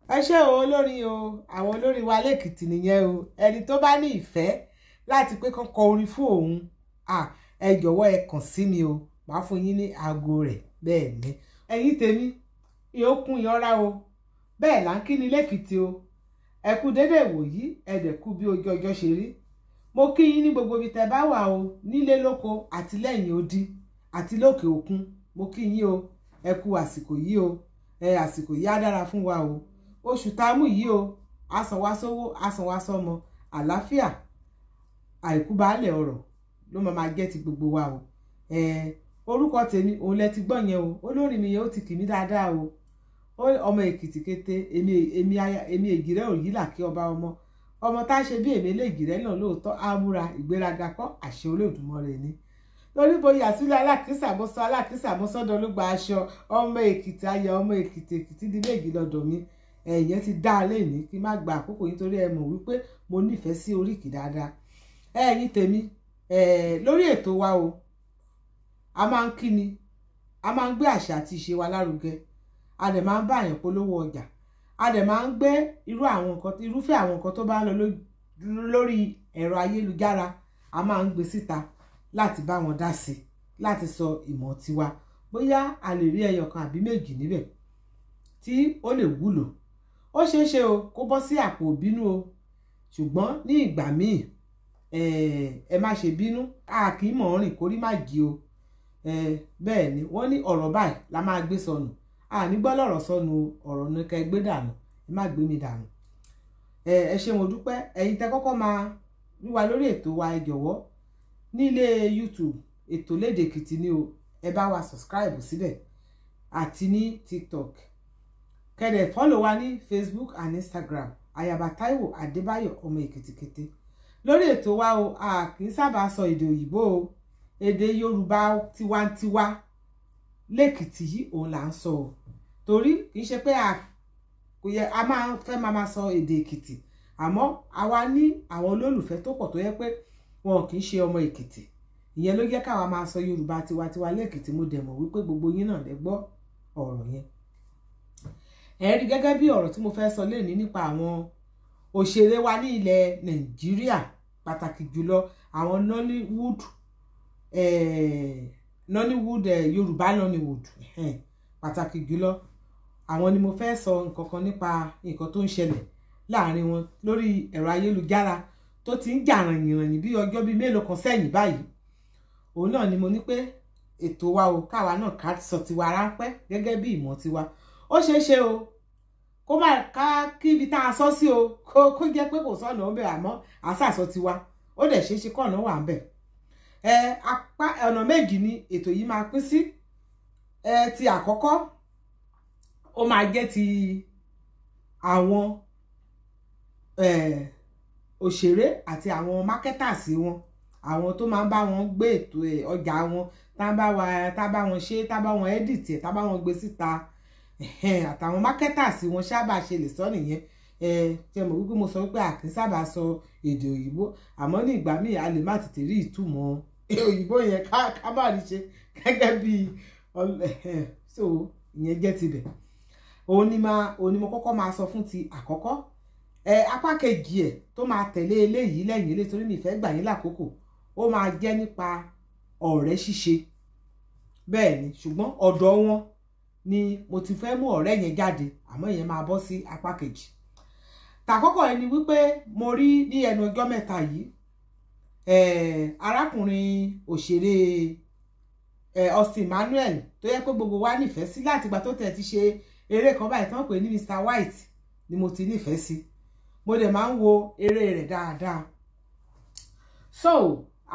Ẹ ṣé o olórin o, àwọn olórin wa lẹ́kìtì nìyẹn o. Ẹni tó bá ní ìfẹ́ láti pé kán kọ orin fún òun, ẹ jọ̀wọ́ ẹ kàn sí mi o, màá fún yín ní aago rẹ̀. Bẹ́ẹ̀ ni ẹ̀yin tèmi ìyókùn yanra o, bẹ́ẹ̀ là ń kí ni lẹ́kìtì o. Ẹ kú dédé ìwòyí, ẹ dẹ̀ kú bí ojú ọjọ́ ṣe rí. Mo kí yín ní gbogbo ibi tẹ́ bá wà o, nílé lóko àti lẹ́yìn odi àti lókè òkun. Mo kí yín o, ẹ kú àsìkò yìí o, ẹ àsìkò yìí á dára fún wa o. Oṣù tá a mú yìí o, á san wá sówó, á san wá sọ́mọ, àlàáfíà àìkú baálẹ̀ ọ̀rọ̀ ló máa jẹ́ ti gbogbo wa o. Orúkọ tèmi òun lẹ ti gbọ́ yẹn o, olórin mi yẹn ó ti kì mí dáadáa o. Ọmọ Èkìtì kété, èmi ègìrẹ́ òyìnlá kí ọba ọmọ ọmọ tá a ṣe bí èmi lègìrẹ́ náà lóòótọ́, á múra ìgbéraga kọ́ àṣẹ Olódùmarè ni. Lórí bóyá àtúlẹ̀ alákìísà mọ́sọ́ alákìísà mọ́sọ́dọ̀ ló gba aṣọ ọmọ Èkìtì ayọ̀ ọmọ Èkìtì Èkìtì di méjì lọ́dọ̀ mi. Ẹ̀yẹn ti dá a lẹ́ni kí n má gba àkókò yín torí ẹ mọ̀ wípé mo nífẹ̀ẹ́ sí oríkì dáadáa. Ẹ̀yin tèmi lórí ètò wa o, a máa ń kíni, a máa ń gbé àṣà àti ìṣe wa lárugẹ, a dẹ̀ máa ń bá àyàn polówó ọjà, a dẹ̀ máa ń gbé irú àwọn nǹkan, irúfẹ́ àwọn nǹkan tó bá ń lọ lórí ẹ̀rọ ayélujára, a máa ń gbé síta láti bá wọn dá sí, láti sọ ìmọ̀ tiwa, bóyá a lè rí ẹyọ kan àbí méjì níbẹ̀ tí ó lè wúlò. Ó ṣeé ṣe o kó bọ́ sí àpò ìbínú o, ṣùgbọ́n ní ìgbà míì ẹ má ṣe bínú, a kì í mọ̀ rìn kórí má jí o. Bẹ́ẹ̀ ni wọ́n ní ọ̀rọ̀ báyìí la máa gbé sọnù, a ní gbọ́ lọ́rọ̀ sọnù, ọ̀rọ̀ ní kẹ́ gbé dànù, ẹ má gbé mi dànù. Ẹ ṣé mo dúpẹ́. Ẹ̀yin tẹ́ kọ́kọ́ máa rí wa lórí ètò wa, ẹ jọ̀wọ́ nílé YouTube ètò lédè Èkìtì ni o, ẹ bá wa subscribe síbẹ̀ àti ní TikTok, kẹ́dẹ̀ follow wa ní Facebook and Instagram, Ayaba Taiwo Adébáyọ̀ ọmọ Èkìtì kété. Lórí ètò wa o, a kì í sábà sọ èdè òyìnbó o, èdè Yorùbá tiwantiwa lẹ́kìtì yìí òun là ń sọ o, torí kì í ṣe pé a kò yẹ a máa fẹ́ máa sọ èdè Èkìtì, Àmọ́ àwa ní àwọn olólùfẹ́ tó pọ̀ tó yẹ pé wọn kì í ṣe ọmọ Èkìtì. Ìyẹn ló jẹ́ káwa máa sọ Yorùbá tiwantiwa lẹ́kìtì. Mo dẹ̀ mọ̀ wípé gbogbo yín náà lẹ gbọ́ ọ̀rọ̀ yẹn. Ẹ rí gẹ́gẹ́ bí ọ̀rọ̀ tí mo fẹ́ sọ lénìí nípa àwọn òṣèré wa ní ilẹ̀ Nàìjíríà, pàtàkì jùlọ àwọn Nollywood, Yorùbá Nollywood, pàtàkì jùlọ àwọn ni mo fẹ́ sọ nǹkan kan nípa nǹkan tó ń ṣẹlẹ̀ láàrin wọn lórí ẹ̀rọ ayélujára tó ti ń jà rànyìnrànyìn bí ọjọ́ bíi mélòó kan sẹ́yìn báyìí. Òun náà ni mo ní pé ètò wa o, káwa náà ká sọ tiwa ráńpẹ́ gẹ́gẹ́ bí ìmọ̀ tiwa. Ó ṣeé ṣe o kó má ká kí ibi tá a sọ sí o kó jẹ́ pé kò sọ̀nà ó bẹ̀, àmọ́ àṣàsọ tiwa ó dẹ̀ ṣeé ṣe kọ̀nà wà ń bẹ̀. Apá ọ̀nà méjì ni ètò yìí máa pín sí. Ti àkọ́kọ́ ó máa jẹ́ ti àwọn òṣèré àti àwọn mákẹ́tàsì wọn, àwọn tó máa ń bá wọn gbé ètò ọjà wọn, tá bá wọn ṣe, tá bá wọn ẹ́dìtì, tá bá wọn gbé síta, àtàwọn mákẹ́tàsì wọn sábà ṣe lè sọ nìyẹn. Ṣe mọ̀ wípé mo sọ wípé a kì í sábà sọ èdè òyìnbó, àmọ́ ní ìgbà míì a lè má tètè rí ìtumọ̀ òyìnbó yẹn ká má rí ṣe gẹ́gẹ́ bí so ìyẹn jẹ́ tibẹ̀. Òun ni mo kọ́kọ́ máa sọ fún ti àkọ́kọ́. Apá kejì ẹ̀ tó máa tẹ̀lé eléyìí lẹ́yìn eléyìí, torí mi fẹ́ gbà yín lákòókò, ó máa jẹ́ nípa ọ̀rẹ́ ṣíṣe. Bẹ́ẹ̀ ni, ṣùgbọ́n ọ̀dọ̀ wọn ni mo ti fẹ́ mú ọ̀rẹ́ yẹn jáde, àmọ́ ìyẹn máa bọ́ sí apá kejì. Tàkọ́kọ́ ẹ ni wípé mo rí ní ẹnu ọjọ́ mẹ́ta yìí arákùnrin òṣèré Austin Emmanuel tó yẹ pé gbogbo wa nífẹ̀ẹ́ sí láti ìgbà tó tẹ̀ ti ṣe eré kan báyìí tán pè ní Mr. White ni mo ti nífẹ̀ẹ́ sí. Mo dẹ̀ máa ń wo eré rẹ̀ dáadáa. So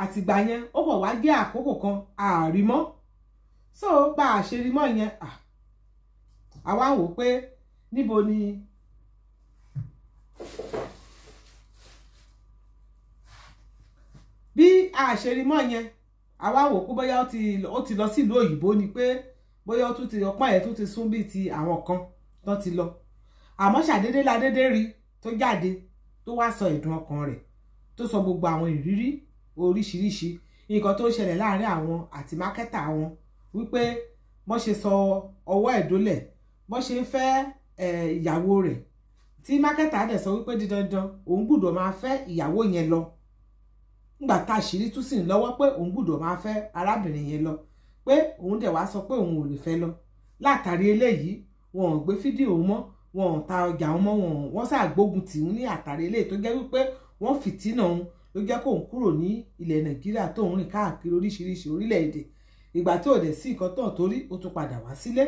àtìgbà yẹn ó kàn wá gé àkókò kan àrímọ́. So bá a ṣe rí mọ́ yẹn, àwa ń wò pé níbo ni bí a ṣe rí mọ́ yẹn, àwa wò pé bóyá ó ti lọ sílùú òyìnbó ni, pé bóyá ó tún ti ọpọ́n ẹ̀ tún ti sún bíi ti àwọn kan tó ti lọ. Àmọ́ ṣàdédé ládédé rí tó jáde tó wá sọ ìdùn ọkàn rẹ̀, tó sọ gbogbo àwọn ìrírí oríṣiríṣi nǹkan tó ń ṣẹlẹ̀ láàrin àwọn àti mákẹ́tà wọn, wípé bọ́n ṣe sọ ọwọ́ ẹ̀ dólẹ̀, bọ́n ṣe ń fẹ́ ìyàwó rẹ̀, tí mákẹ́tà dẹ̀ sọ wípé di dandan òun gbúdọ̀ máa fẹ́ ìyàwó yẹn lọ. Ńgbà tá àṣírí tún sì ń lọ́wọ́ pé òun gbúdọ̀ máa fẹ́ arábìnrin yẹn lọ, pé òun dẹ̀ wá sọ pé òun ò lè fẹ́ lọ. Látàrí eléyìí wọn ò gbé fídíò mọ́, wọn ò ta ọjà wọn mọ́, wọ́n ṣàgbógun tì í ní àtàrí eléyìí tó jẹ́ wípé wọ́n fìtínà òun ló jẹ́ kóun kúrò ní ilẹ̀ Nàìjíríà tóun rìn káàkiri oríṣiríṣi orílẹ̀-èdè. Ìgbà tí ò dẹ̀ sí nǹkan tán torí ó tún padà wá sílé.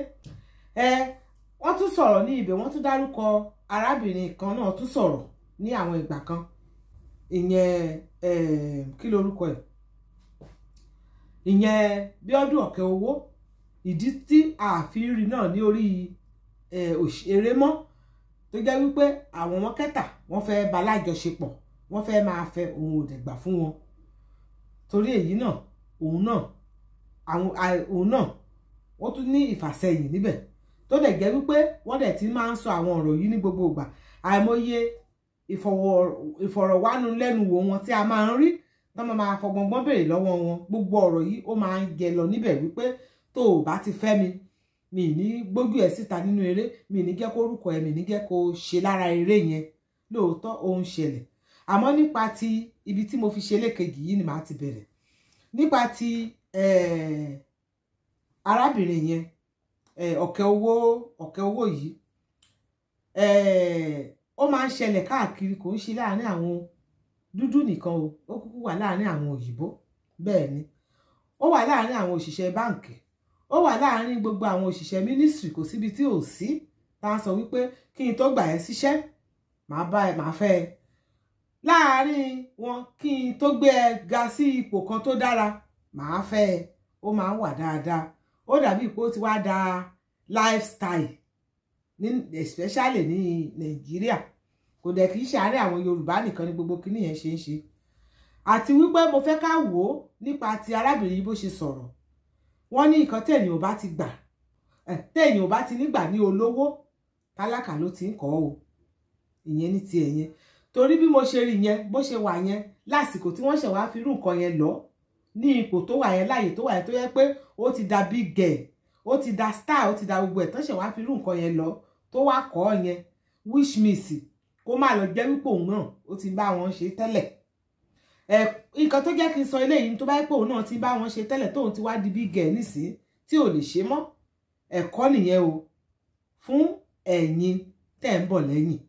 Wọ́n tún sọ̀rọ̀ ní ibẹ̀, wọ́n tún dárúkọ arábìnrin kan náà tún sọ̀rọ̀ ní àwọn ìgbà kan, ìyẹn kí lorúkọ ẹ̀, ìyẹn Bíọ́dún Ọ̀kẹ́ Owó. Ìdí tí ààfin rí náà ní orí òṣèré mọ́ tó jẹ́ wípé àwọn mọ́kẹ́tà wọ́n fẹ́ bá lájọṣepọ̀, wọ́n fẹ́ máa fẹ́, òun ò dẹ̀ gbà fún wọn. Torí èyí náà òun náà wọ́n tún ní ìfàsẹ́yìn níbẹ̀, tó dẹ̀ jẹ́ wípé wọ́n dẹ̀ ti máa ń sọ àwọn ọ̀rọ̀ yìí ní gbogbo ìgbà. Àìmọye ìfọ̀rọ̀wánilẹ́nuwò wọn tí a máa ń rí tán máa fọgbọ́ngbọ́n béèrè lọ́wọ́ wọn, gbogbo ọ̀rọ̀ yìí ó máa ń jẹ lọ níbẹ̀ wípé tó o bá ti fẹ́ mi, mi ní gbójú ẹ̀ síta nínú eré, mi ní jẹ́ kó orúkọ ẹ̀, mi ní jẹ́ kó ṣe lára eré yẹn. Lóòótọ́ ó ń ṣẹlẹ̀, àmọ́ nípa ti ibi tí mo fi ṣe lékejì yìí ni màá ti bẹ̀rẹ̀. Nípa ti arábìnrin yẹn, Ọ̀kẹ́ Owó yìí, ó máa ń ṣẹlẹ̀ káàkiri, kò ń ṣe láàrin àwọn dúdú nìkan o, ó kúkú wà láàrin àwọn òyìnbó. Bẹ́ẹ̀ ni, ó wà láàrin àwọn òṣìṣẹ́ báǹkì, ó wà láàrin gbogbo àwọn òṣìṣẹ́ mínísírì, kò síbi tí ò sí. Tá a sọ wípé kí n tó gbà ẹ́ síṣẹ́, màá bá ẹ, màá fẹ́ ẹ. Láàrin wọn, kí n tó gbé ẹ ga sí ipò kan tó dára, màá fẹ́ ẹ. Ó máa ń wà dáadáa. Ó dàbí pé ó ti wá da lifestyle ní especially ní Nàìjíríà. Kò dẹ̀ kì í ṣe àárín àwọn Yorùbá nìkan ní gbogbo kíní yẹn ṣe ń ṣe. Àti wípé mo fẹ́ ká wò ó nípa ti arábìnrin yìí bó ṣe sọ̀rọ̀. Wọ́n ní nǹkan téèyàn ò bá ti gbà, téèyàn ò bá ti nígbà ní olówó, tálákà ló ti ń kọ́ o. Ìyẹn ní ti ẹ̀yẹn. Torí bí mo ṣe rí yẹn, bó ṣe wà yẹn lásìkò tí wọ́n ṣẹ̀ wá fi irú nǹkan yẹn lọ ní ipò tó wà yẹn, láàyè tó wà yẹn, tó yẹ pé ó ti da big girl, ó ti da star, ó ti da gbogbo ẹ̀, tán ṣẹ̀ wá fi irú nǹkan yẹn lọ tó wá kọ́ yẹn, which means kó má lọ jẹ́ wípé òun náà ó ti bá wọn ṣe tẹ́lẹ̀. Ẹ nǹkan tó jẹ́ kí n sọ eléyìí, tó bá yẹ pé òun náà ti bá wọn ṣe tẹ́lẹ̀, tóun ti wá di big girl nísìnyí tí ò lè ṣe mọ́, ẹ̀kọ́ nìyẹn o fún ẹ̀yin tẹ́ ń bọ̀ lẹ́yìn.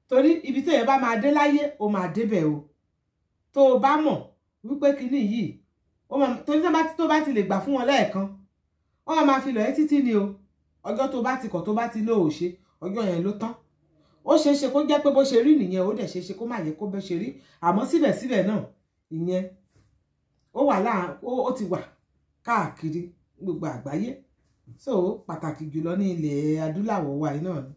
Torí ibi tó yẹ bá máa dé láyé, ó máa débẹ̀ o. Tó o bá mọ̀ wípé kinní yìí ó máa, torí tó bá ti lè gbà fún wọn lẹ́ẹ̀kan, wọ́n máa fi lọ̀ ẹ́ títí ni o. Ọjọ́ tó bá ti kọ̀, tó bá ti lóò ṣe, ọjọ́ yẹn ló tán. Ó ṣeé ṣe kó jẹ́ pé bó ṣe rí nìyẹn, ó dẹ̀ ṣeé ṣe kó má yẹ kó bó ṣe rí, àmọ́ síbẹ̀síbẹ̀ náà ìyẹn ó wà láà, ó ti wà káàkiri gbogbo àgbáyé, so pàtàkì jùlọ ní ilẹ̀ adúláwọ̀ wa yìí náà ni.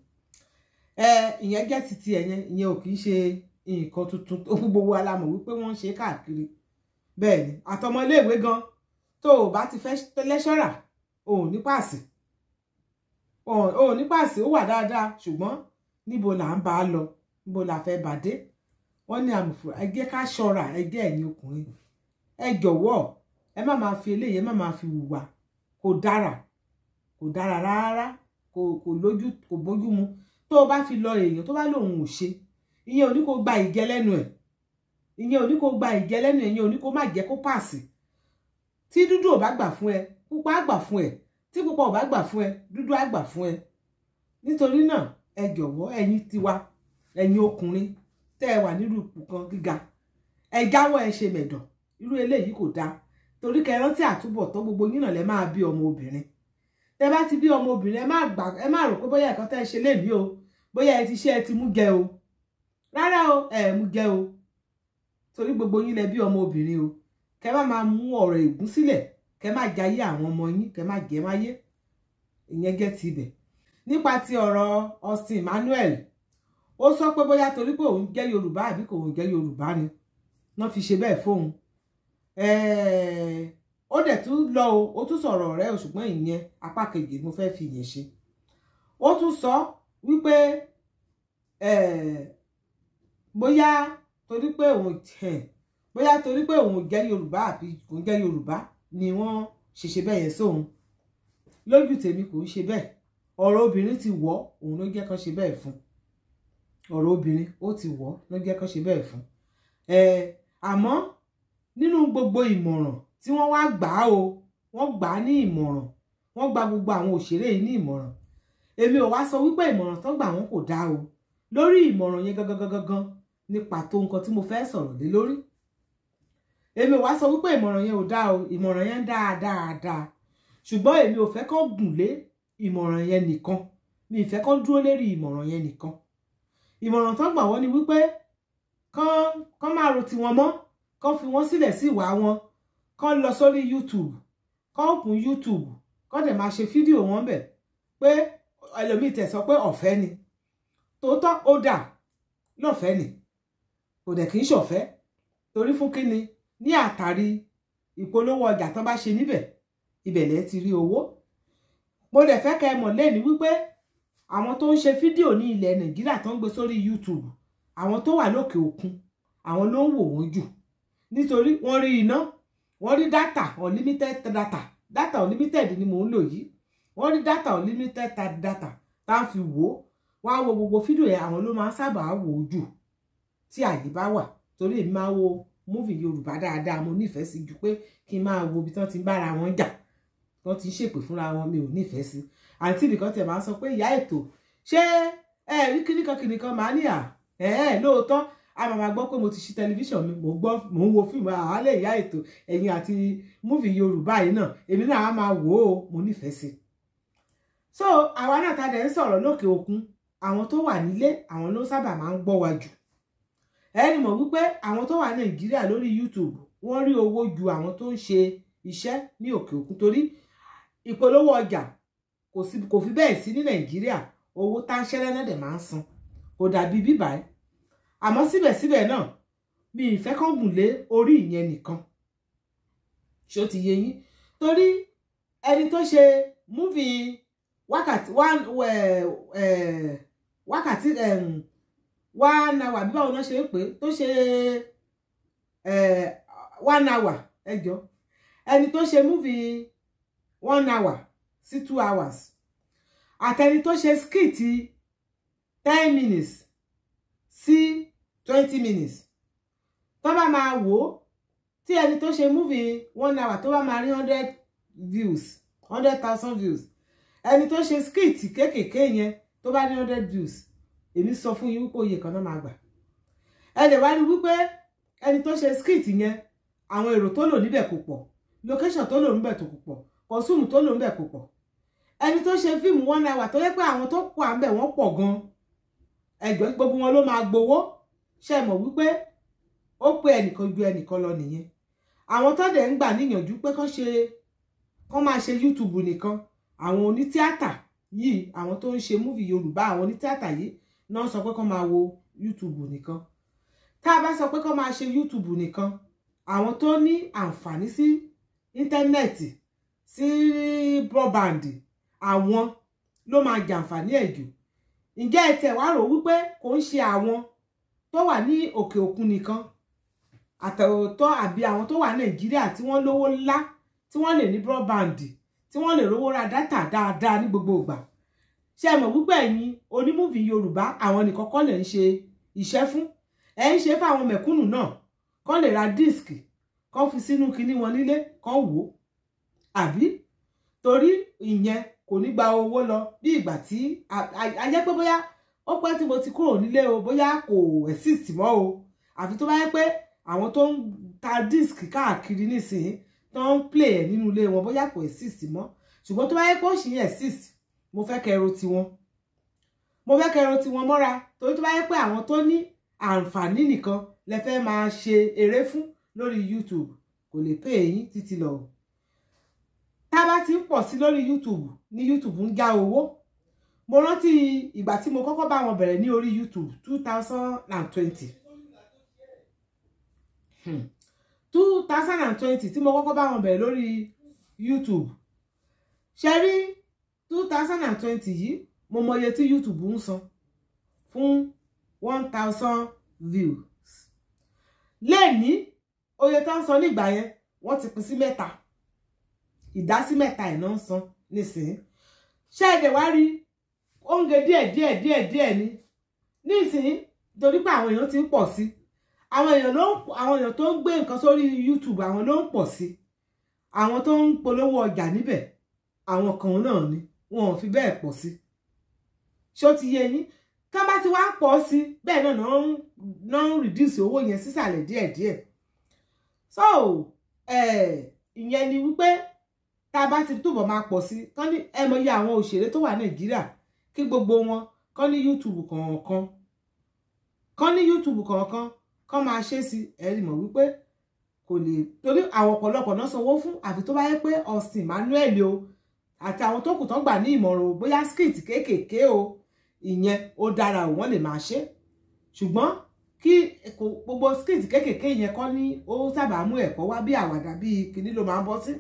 Ẹ ìyẹn jẹ́ titi ẹ̀yẹn, ìyẹn ò kì í ṣe nǹkan tuntun tó gbogbo wa la mọ̀ wípé wọ́n ń ṣe káàkiri. Bẹ́ẹ̀ ni àtọmọléèwé gan, tó o bá ti fẹ́ lẹ́ṣọ́rà, o ò ní páàsì, o ò ní páàsì. Ó wà dáadáa, ṣùgbọ́n níbo là ń bá a lọ, níbo là fẹ́ bà dé? Wọ́n ní àmùfò. Ẹ jẹ́ ká ṣọ́ra. Ẹ jẹ́ ẹ̀yin ọkùnrin, ẹ jọ̀wọ́, ẹ má máa fi eléyìí, ẹ má máa fi hùwà. Kò dára, kò dára rárá, kò lójú, kò bójú mu. Tó o bá fi lọ èèyàn tó bá lóun ò ṣe, ìyẹn ò ní kó gba ìjẹ lẹ́nu ẹ̀, ìyẹn ò ní kó gba ìjẹ lẹ́nu ẹ̀, ìyẹn ò ní kó má jẹ́ kó pààsì. Tí dúdú ò bá gbà fún ẹ, pupa á gbà fún ẹ. Tí pupa ò bá gbà fún ẹ, dúdú á gbà fún ẹ. Nítorí náà, ẹ jọ̀wọ́, ẹ̀yin tiwa, ẹ̀yin ọkùnrin tẹ́ ẹ wà nírú ipò kan gíga, ẹ jáwọ́, ẹ ṣe mẹ̀dọ̀. Irú eléyìí kò dáa, torí kẹ́ rántí àtúbọ̀tán gbogbo yín náà lẹ máa bí ọmọ obìnrin. Tẹ́ bá ti bí ọmọ obìnrin, ẹ má gbà, ẹ má rò pé bóyá ẹ̀kan tẹ́ ẹ ṣe lénìí o, bóyá ẹ ti ṣe, ẹ ti mú jẹ o. Rárá o, ẹ mú jẹ o, torí gbogbo yín lẹ bí ọmọ obìnrin o. Kẹ́ má máa mú ọ̀rọ̀ ègún sílẹ̀, kẹ́ má jayé àwọn ọmọ yín, kẹ́ má jẹ máyé. Ìyẹn jẹ́ ti ibẹ̀. Nípa ti ọ̀rọ̀ Austin Emmanuel, ó sọ pé bóyá torí pé òun jẹ́ Yorùbá àbí kò òun jẹ́ Yorùbá ni wọ́n fi ṣe bẹ́ẹ̀ fóun. Ó dẹ̀ tún lọ o, ó tún sọ̀rọ̀ ọ̀rẹ́ o, ṣùgbọ́n ìyẹn apá kejì mo fẹ́ fi yẹn ṣe. Ó tún sọ wípé bóyá torí pé òun jẹ́ Yorùbá àbí kò ń jẹ́ Yorùbá ni wọ́n ṣe ṣe bẹ́ẹ̀ yẹn sóun. Lójú tèmi, kò ń ṣe bẹ́ẹ̀. Ọ̀rọ̀ obìnrin ti wọ̀ òun ló jẹ́ kán ṣe bẹ́ẹ̀ fún. Ọ̀rọ̀ obìnrin ó ti wọ̀ ló jẹ́ kán ṣe bẹ́ẹ̀ fún ẹ. Àmọ́ nínú gbogbo ìmọ̀ràn tí wọ́n wá gbà á o, wọ́n gbà á ní ìmọ̀ràn, wọ́n gba gbogbo àwọn òṣèré yìí ní ìmọ̀ràn. Èmi ò wá sọ wípé ìmọ̀ràn tó gbà wọ́n kò dáa o. Lórí ìmọ̀ràn yẹn gangan gangan gan ní pàtó nǹkan tí mo fẹ́ sọ̀rọ̀ lé lórí. Èmi ò wá sọ wípé ìmọ̀ràn yẹn ò dáa o. Ìmọ̀ràn yẹn dáa dáadáa, ṣùgbọ́n èmi ò fẹ́ kán gùn lé ìmọ̀ràn yẹn nìkan. Mi ì fẹ́ kán dúró lérí ìmọ̀ràn yẹn nìkan. Ìmọ̀ràn tó gbà wọ́n ni wípé kán máa ro tiwọn mọ́, kán fi wọ́n sílẹ̀ sí ìwà wọn, kán lọ sórí YouTube, kán open YouTube, kán dẹ̀ máa ṣe fídíò wọn bẹ̀, pé ẹlòmíì tẹ̀ sọ pé ọ̀fẹ́ ni. Tòótọ́, ó dà lọ́fẹ̀ẹ́ ni, kò dẹ̀ kì í ṣọ̀fẹ́. Torí fún kíni? Ní àtàrí ìpolówó ọjà tán bá ṣe níbẹ̀, ibẹ̀ lẹ́ ti rí owó. Mo dẹ̀ fẹ́ kẹ́ ẹ mọ̀ lẹ́ni wípé àwọn tó ń ṣe fídíò ní ilẹ̀ Nàìjíríà tó ń gbé sórí YouTube, àwọn tó wà lókè òkun, àwọn ló ń wò wọ́n jù, nítorí wọ́n rí iná, wọ́n rí data, unlimited data. Data unlimited ni mò ń lò yìí. Wọ́n rí data, unlimited data tá a fi wò ó. Wọ́n á wo gbogbo fídíò yẹn. Àwọn ló máa ń sábà wò ó jù tí àyè bá wà, torí èmi máa wo movie Yorùbá dáadáa. Mo nífẹ̀ẹ́ sí ju pé kí n máa wo ibi tí wọ́n ti ń bára wọn jà, wọ́n ti ń ṣèpè fúnra wọn. Mi ò nífẹ̀ẹ́ sí. Àǹtí mi kan tẹ̀ máa ń sọ pé, "Ìyá ètò, ṣé ẹ rí kíníkan kíníkan?" Màá ní à ẹ ẹ lóòótọ́, a máa gbọ́ pé mo ti ṣí tẹlifíṣàn mi, mò ń gbọ́, mò ń wo fíìmù. Àhálẹ̀ ìyá ètò, ẹ̀yin àti movie Yorùbá yìí náà, èmi náà á máa wò ó, mo nífẹ̀ẹ́ sí. So àwa náà ta dẹ̀ ń sọ̀rọ̀ lókè òkun, àwọn tó wà nílé, àwọn ló sábà máa ń gbọ́ wa jù. Ẹni mọ̀ wípé àwọn tó wà Nàìjíríà lórí YouTube, wọ́n rí owó ju àwọn tó ń ṣe iṣẹ́ ní òkè òkun, torí ìpolówó ọjà kò sí, kò fi bẹ́ẹ̀ sí ní Nàìjíríà. Owó táńṣẹ́rẹ́ náà dẹ̀ máa ń san, kò dàbí bíbá ẹ̀. Àmọ́ síbẹ̀síbẹ̀ náà, mi ì fẹ́ kán gùn lé orí ìyẹn nìkan. Ṣó ti yé yín? Torí ẹni tó ṣe movie wákàtí one wákàtí 1 hour, bí báwo náà ṣe ń pè, tó ṣe 1 hour, ẹjọ́, ẹni tó ṣe movie 1 hour sí 2 hours àtẹni tó ṣe skit 10 minutes sí 20 minutes, tó bá máa wò ó, tí ẹni tó ṣe movie 1 hour tó bá máa rí 100 views, 100,000 views, ẹni tó ṣe skit kéékèèké yẹn tó bá ní 100 views, èmi sọ fún yín wípé oye kan náà máa gbà. Ẹ lè wá rí wípé ẹni tó ṣe skit yẹn, àwọn èrò tó lò níbẹ̀ kò pọ̀, location tó lò níbẹ̀ tó kò pọ̀, costume tó lò níbẹ̀ kò pọ̀. Ẹni tó ṣe fíìmù 1 hour tó yẹ pé àwọn tó pọ̀ à ń bẹ̀ wọ́n pọ̀ gan, ẹjọ́, gbogbo wọn ló máa gbowó. Ṣe mọ̀ wípé ó pé ẹnìkan ju ẹnìkan lọ nìyẹn? Àwọn tó dẹ̀ ń gbà níyànjú pé kán ṣe, kán máa ṣe YouTube nìkan, àwọn onítíátà yìí, àwọn tó ń ṣe movie Yorùbá, àwọn onítíátà yìí náà sọ pé kán máa wo YouTube nìkan. Tá a bá sọ pé kán máa ṣe YouTube nìkan, àwọn tó ní àǹfààní sí íńtánẹ́ẹ̀tì, sí broadband, àwọn ló máa jàǹfààní ẹ̀ jù. Ǹjẹ́ ẹ tẹ̀ wá rò wípé kò ń ṣe àwọn tó wà ní òkè òkun nìkan àtẹ̀wòtọ́, àbí àwọn tó wà Nàìjíríà tí wọ́n lówó ńlá, tí wọ́n lè ní broadband, tí wọ́n lè rówó ra data dáadáa ní gbogbo ìgbà? Ṣé ẹ mọ̀ wípé ẹ̀yin oní movie Yorùbá, àwọn nìkan kọ́ lè ń ṣe iṣẹ́ fún? Ẹ ń ṣe fáwọn mẹ̀kúnnù náà, kán lè ra disc, kán fi sínú kinní wọn nílé, kán wò ó, àbí? Torí ìyẹn kò ní gba owó lọ bí ìgbà tí a jẹ́ pé bóyá ó pẹ́ tí mo ti kúrò nílé o, bóyá kò exist mọ́ o, àfi tó bá yẹ pé àwọn tó ń ta disc káàkiri nísìnyí tó ń play ẹ̀ nínú ilé wọn, bóyá kò exist mọ́. Ṣùgbọ́n tó bá yẹ pé ó ṣì ń exist, mo fẹ́ kẹ́ ro tiwọn, mo fẹ́ kẹ́ ro tiwọn mọ́ra, torí tó bá yẹ pé àwọn tó ní àǹfààní nìkan lẹ fẹ́ máa ṣe eré fún lórí YouTube, kò lè pè yín títí lọ. Tá a bá ti ń pọ̀ sí lórí YouTube ní YouTube ń já owó. Mo rántí ìgbà tí mo kọ́kọ́ bá wọn bẹ̀rẹ̀ ní orí YouTube, 2020, 2020 tí mo kọ́kọ́ bá wọn bẹ̀rẹ̀ lórí YouTube. Ṣe rí 2020 yìí, mo mọ iye tí YouTube ń san fún 1,000 views. Lẹ́ẹ̀ní oye tó ń san nígbà yẹn, wọ́n ti pín sí mẹ́ta, ìdásí mẹ́ta ẹ̀ náà ń san nísìnyí. Ṣé ẹ dẹ̀ wá rí oúnjẹ díẹ̀ díẹ̀ díẹ̀ díẹ̀ ni nísìnyí, torí pé àwọn èèyàn ti ń pọ̀ sí, àwọn èèyàn ló ń àwọn èèyàn tó ń gbé nǹkan sórí YouTube, àwọn ló ń pọ̀ sí. Àwọn tó ń polówó ọjà níbẹ̀, àwọn kan náà ni wọn ò fi bẹ́ẹ̀ pọ̀ sí. Ṣó ti yé yín? Ká bá ti wá pọ̀ sí bẹ́ẹ̀ náà, náà ń reduce owó yẹn sísàlẹ̀ díẹ̀díẹ̀. So ìyẹn ni wípé tá a bá ti túbọ̀ máa pọ̀ sí, kán ní ẹ mọ iye àwọn òṣèré tó wà Nàìjíríà, kí gbogbo wọn kán ní YouTube kọ̀ọ̀kan, kán ní YouTube kọ̀ọ̀kan, kán máa ṣe sí. Ẹ rí mọ̀ wípé kò lè, torí àwọn ọ̀pọ̀lọpọ̀ náà sanwó fún, àfi tó bá yẹ pé Austin Emmanuel o àti àwọn tó kù tán gbà ní ìmọ̀ràn o, bóyá skit kéékèèké o, ìyẹn ó dára o, wọ́n lè máa ṣe. Ṣùgbọ́n kí gbogbo skit kéékèèké yẹn kọ́ ní ó sábà mú ẹ̀kọ́ wá, bí àwàdà bí kinní ló máa ń bọ́ sí.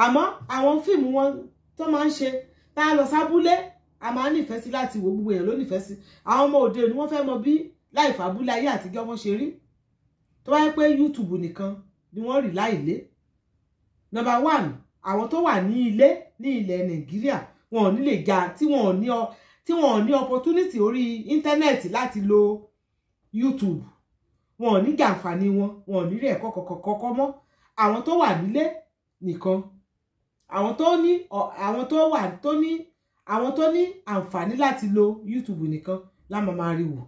Àmọ́ àwọn fíìmù wọn tó máa ń ṣe, tá a lọ sábúlé, a máa ń nífẹ̀ẹ́ sí láti wo. Gbogbo èèyàn ló nífẹ̀ẹ́ sí. Àwọn ọmọ òde òní, wọ́n fẹ́ mọ bí láìfà abúlé ayé àtijọ́ wọn ṣe rí. Tó bá yẹ pé YouTube nìkan ni wọ́n rí láìlé, number one, àwọn tó wà ní ilé ní ilẹ̀ Nàìjíríà, wọn ò ní lè ga tí wọn ò ní opportunity orí íńtánẹ́ẹ̀tì láti lo YouTube, wọn ò ní jàǹfààní wọn, wọn ò ní rí ẹ̀kọ́ kọ̀ọ̀kan kọ́kọ́ mọ́. Àwọn tó wà nílé nìkan, àwọn tó ní àǹfààní láti lo YouTube nìkan la máa máa rí wò.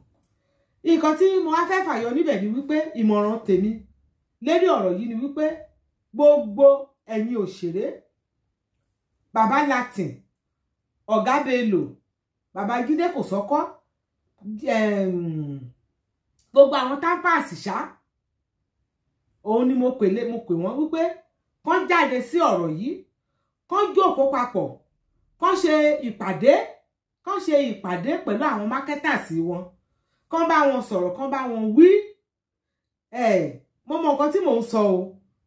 Nǹkan tí mo wá fẹ́ fàyọ níbẹ̀ ni wípé ìmọ̀ràn tèmi lérí ọ̀rọ̀ yìí ni wípé gbogbo ẹ̀yin òṣèré, Bàbá Latin, Ọ̀gá Bello, Bàbá Jídé Kòsọ́kọ́, gbogbo àwọn tampers ṣá, òun ni mo pè wọ́n wípé kán jáde sí ọ̀rọ̀ yìí, kán jókòó papọ̀, kán ṣe ìpàdé pẹ̀lú àwọn marketers wọn, kán bá wọn sọ̀rọ̀, kán bá wọn wí. Mo mọ nǹkan tí mò ń sọ o,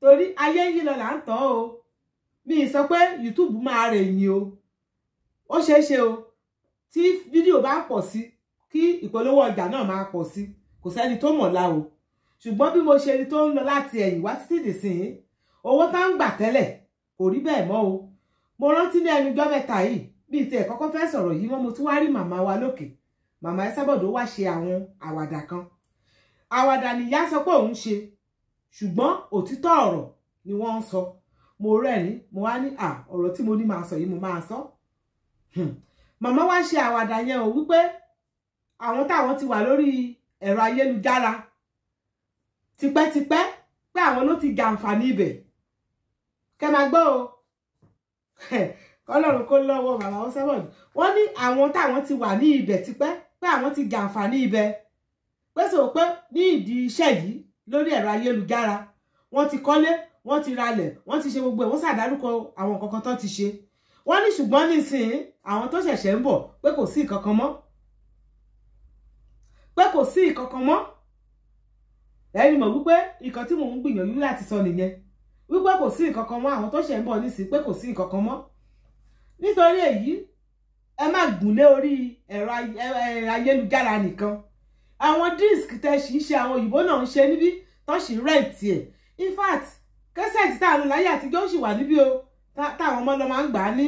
torí ayé ń yí lọ là ń tọ́ o. Mi ì sọ pé YouTube máa rè yín o. Ó ṣeé ṣe o, tí fídíò bá ń pọ̀ sí. kí ìpolówó ọjà náà máa pọ̀ sí, kò sẹ́ni tó mọ̀ la o. Ṣùgbọ́n bí mo ṣe rí tó ń lọ láti ẹ̀yìn wá títí dìsín, owó tá ń gbà tẹ́lẹ̀ kò rí bẹ́ẹ̀ mọ́ o. Mo rántí ní ẹnu ọjọ́ mẹ́ta yìí, bíi tiẹ̀ kọ́kọ́ fẹ́ sọ̀rọ̀ yìí mọ́, mo tún wá rí màmá wa lókè, màmá Esabod wá ṣe àwọn àwàdà kan. Àwàdà nìyá sọ pé òun ṣe, ṣùgbọ́n òtítọ́ ọ̀rọ̀ ni wọ́n ń sọ. Mo rẹ́rìn, mo wá ní à ọ̀rọ̀ tí mo ní máa sọ yìí mo máa sọ. Màmá wá ṣe àwàdà yẹn o, wípé àwọn táwọn ti wà lórí ẹ̀rọ ayélujára tipẹ́tipẹ́, pé àwọn ló ti jàǹfààní ibẹ̀. Kẹ́ máa gbọ́ o, Ọlọ́run kó lọ́wọ́ màmá Esabod. Wọ́n ní àwọn táwọn ti wà ní ibẹ̀ tipẹ́, pé àwọn ti jàǹfààní ibẹ̀, pé sọ pé ní ìdí iṣẹ́ yìí lórí ẹ̀rọ ayélujára wọ́n ti kọ́lé, wọ́n ti ralẹ̀, wọ́n ti ṣe gbogbo ẹ̀, wọ́n ṣàdárúkọ àwọn nǹkan kan tó ti ṣe. Wọ́n ní ṣùgbọ́n nísìnyí àwọn tó ṣẹ̀ṣẹ̀ ń bọ̀ pé kò sí ìkankan mọ́, pé kò sí ìkankan mọ́. Ẹni mọ̀ wípé ìkan tí mò ń gbìyànjú láti sọ nìyẹn, wípé kò sí ìkankan mọ́, àwọn tó ṣẹ̀ ń bọ̀ nísìnyí pé kò sí ìkankan mọ́. Nítorí èyí ẹ má gùnlé orí ẹ̀rọ ayélujára nìkan. Àwọn disc tẹ́ ṣì ń ṣe, àwọn òyìnbó náà ń ṣe níbí tó ṣì ń rẹ̀ǹtì ẹ̀. In fact, kẹsẹ̀tì tá a lò láyé àtijọ́ ṣì wà níbí o, táwọn ọmọ lọ máa ń gbà á ní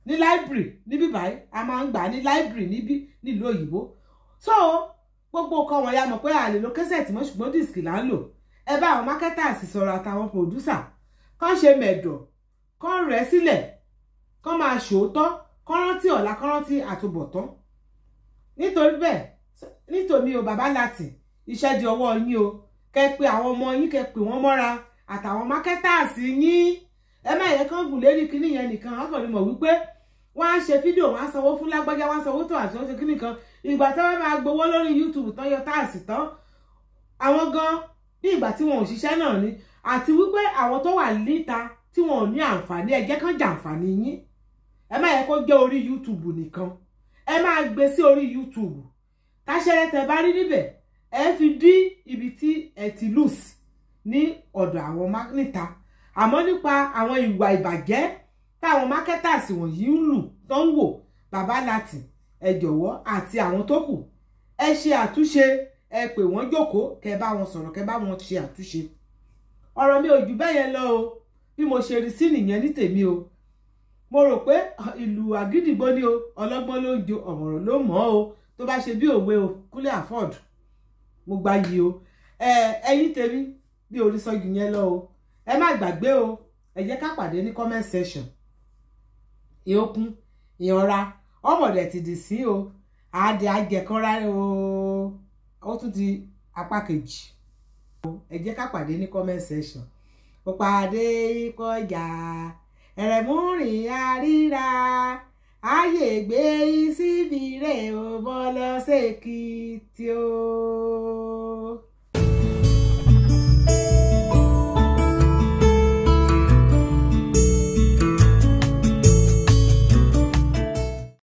library níbí báyìí, a máa ń gbà á ní library níbí nílùú òyìnbó. So gbogbo nǹkan wọ̀nyí a mọ̀ pé a lè lo kẹsẹ̀tì mọ́, ṣùgbọ́n disc là ń lò. Ẹ bá àwọn marketers sọ̀rọ̀ àtàwọn producer, kán ṣe mẹ̀dọ̀, kán rẹ̀ sílẹ̀, kán máa ṣòótọ́, kán rántí ọ̀la, kán rántí àtúbọ̀tán. Nítorí bẹ́ẹ̀, nítorí o bàbá Latin, iṣẹ́ di ọwọ́ yín o. Kẹ́ pé àwọn ọmọ yín, kẹ́ pè wọ́n mọ́ra àtàwọn marketers yín. Ẹ má yẹ kán gùn lérí kinní yẹn nìkan. Wọ́n kàn ní mọ̀ wípé wọ́n á ṣe fídíò, wọ́n á sanwó fún lágbájá, wọ́n á sanwó tó àti wọ́n ṣe kinní kan. Ìgbà tí wọ́n máa gbowó lórí YouTube tán, yọ táàsì tán, àwọn gan ní ìgbà tí wọn ò ṣiṣẹ́ náà ni. Àti wípé àwọn tó wà níta tí wọn ò ní àǹfààní, ẹ jẹ́ kán jàǹfààní yín. Ẹ má yẹ kó jẹ́ orí YouTube nìkan, ẹ máa gbé sí orí YouTube. Táṣẹ́rẹ́ tẹ bá rí níbẹ̀, ẹ fi dí ibi tí ẹ ti lose ní ọ̀dọ̀ àwọn níta. Àmọ́ nípa àwọn ìwà ìbàjẹ́ táwọn marketers wọ̀nyí ń lù tó ń wò, bàbá Latin ẹ jọ̀wọ́ àti àwọn tó kù, ẹ ṣe àtúnṣe, ẹ pè wọ́n jókòó, kẹ́ bá wọn sọ̀rọ̀, kẹ́ bá wọn ṣe àtúnṣe. Ọ̀rọ̀ mi ò jù bẹ́ẹ̀ yẹn lọ o, bí mo ṣe rí sí nìyẹn ní tèmi o. Mo rò pé ìlú àgídìgbò ni o, ọlọ́gbọ́n ló ń jo, ọ̀mọ̀ràn ló mọ̀ o. Tó bá ṣe bí òwe o, Kúnlé Afod, mo gba yìí o. Ẹ̀yin tèmi, bí orí sọ jù yẹn lọ o. Ẹ má gbàgbé o, ẹ jẹ́ ká pàdé ní comment section. Ìyókùn ìyànra ọmọdé ti dì sí o, àdè àjẹkọ́ra o, ó tún di apá kejì. Ẹ jẹ́ ká pàdé ní comment section. Ó pàdé ìkọjà ẹ̀rẹ̀múrìn àríra, ayé gbé síbi rẹ̀ ò bọ́ lọ sí Èkìtì o.